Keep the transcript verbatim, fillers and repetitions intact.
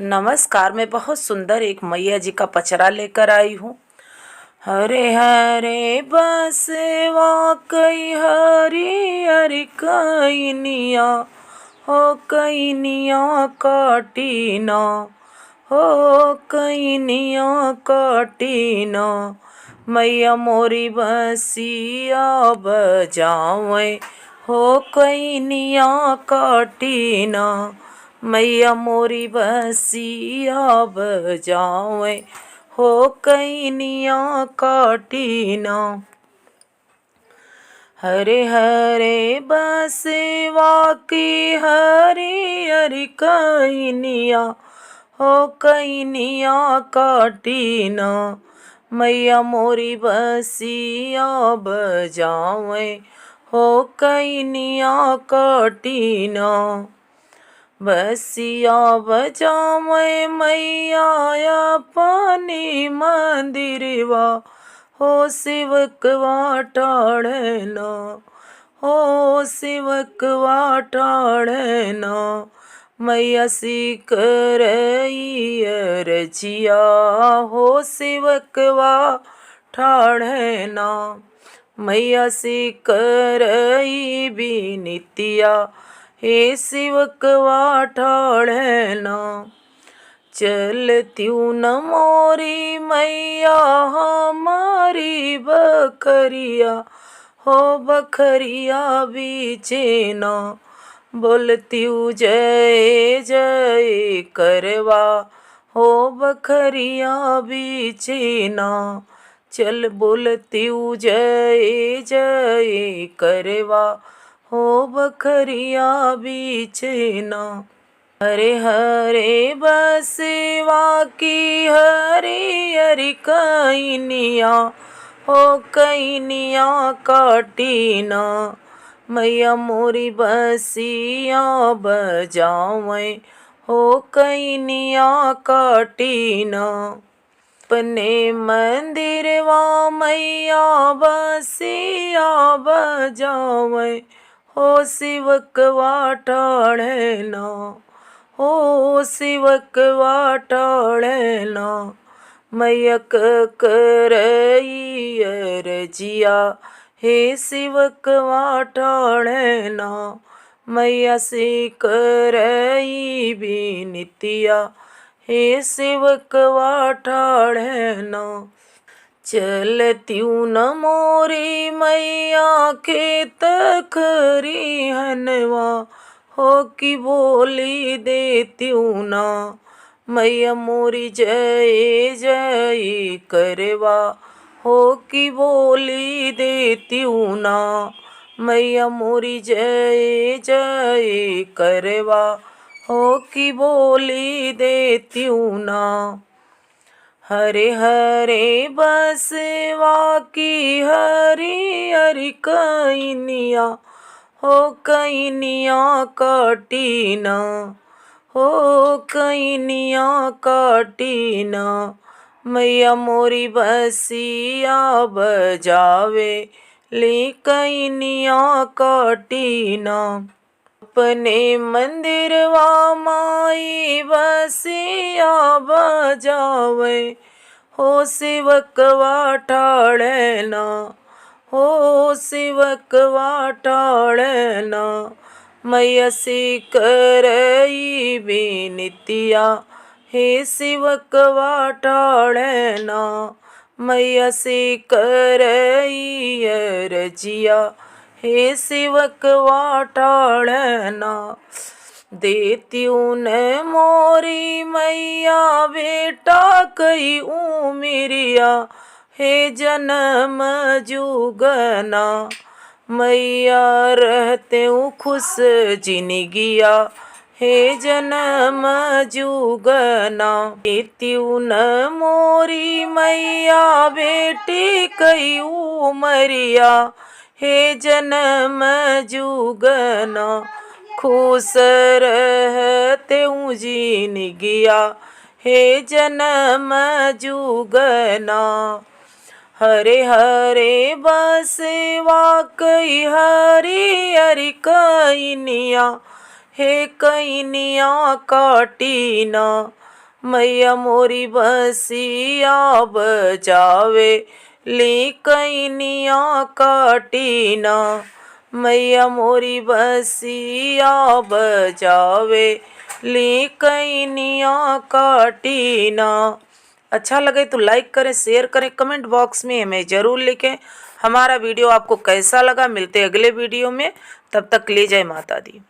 नमस्कार, मैं बहुत सुंदर एक मैया जी का पचरा लेकर आई हूँ। हरे हरे बसवा कई हरियर कइनिया, हो कइनिया काटी ना, हो कइनिया काटी ना। मैया मोरी बसिया बजावे, हो कइनिया काटी ना। मैया मोरी बसिया बजावे, हो कइनिया काटी ना। हरे हरे बसवा की हरियर कइनिया, हो कइनिया काटी ना। मैया मोरी बसिया बजावे, हो कइनिया काटी ना। बसिया बजावे मैया अपनी मंदिरवा, हो सेवकवा ठाढ़े ना, हो सेवकवा ठाढ़े ना। मैया सिकरई अरजिया, हो सेवकवा ठाढ़े ना। मैया सिकरई बिनतिया, हे सेवकवा ठाढ़े ना। चलतिउ न मोरी मैया हमारी बखरिया, हो बखरिया बीचे ना। बोलतिउ जय जय करवा, हो बखरिया बीचे ना। चल बोलतिउ जय जय करवा, हो बखरिया बीचे ना। हरे हरे बसवा की हरियर कइनिया, हो कइनिया काटी ना। मैया मोरी बसिया बजावे, हो कइनिया काटी ना। अपने मंदिरवा मैया बसिया बजावे, हो सेवकवा ठाढ़े ना, हो सेवकवा ठाढ़े ना। मैया करई अरजिया, हे सेवकवा ठाढ़े ना। मैया सिकरई बिनतिया, हे सेवकवा ठाढ़े ना। चलतिउ न मोरी मैया खेत खरिहनवा, हो कि बोली देतिउ ना। मैया मोरी जय जय करवा, हो कि बोली देतिउ ना। मैया मोरी जय जय करवा, हो कि बोली देतिउ ना। हरे हरे बसवा की हरियर कइनिया, हो कइनिया काटी ना, हो कइनिया काटी ना। मैया मोरी बसिया बजावे, ले कइनिया काटी ना। अपने मंदिरवा माई बसिया बजावे, हो सेवकवा ठाढ़े ना, हो सेवकवा ठाढ़े ना। मैया सिकरई बिनतिया, हे सेवकवा ठाढ़े ना। मैया सिकरई अरजिया, हे सेवकवा ठाढ़े ना। देतिउ न मोरी मैया बेटा कई उमिरिया, हे जनम जुगना। मैया रहतेउ खुश जिनगिया, हे जनम जुगना। देतिउ न मोरी मैया बेटी कई उमरिया, हे जनम जुगना। खुश रहतेउ जिनगिया, हे जनम जुगना। हरे हरे बसवा कई हरियर कइनिया, हे कइनिया काटी ना। मैया मोरी बसिया बजावे ली कैनिया काटीना, मैया मोरी बसिया बजावे ली कैनिया काटीना। अच्छा लगे तो like करें, share करें, comment box में हमें ज़रूर लिखें हमारा video आपको कैसा लगा। मिलते अगले video में, तब तक ले जय माता दी।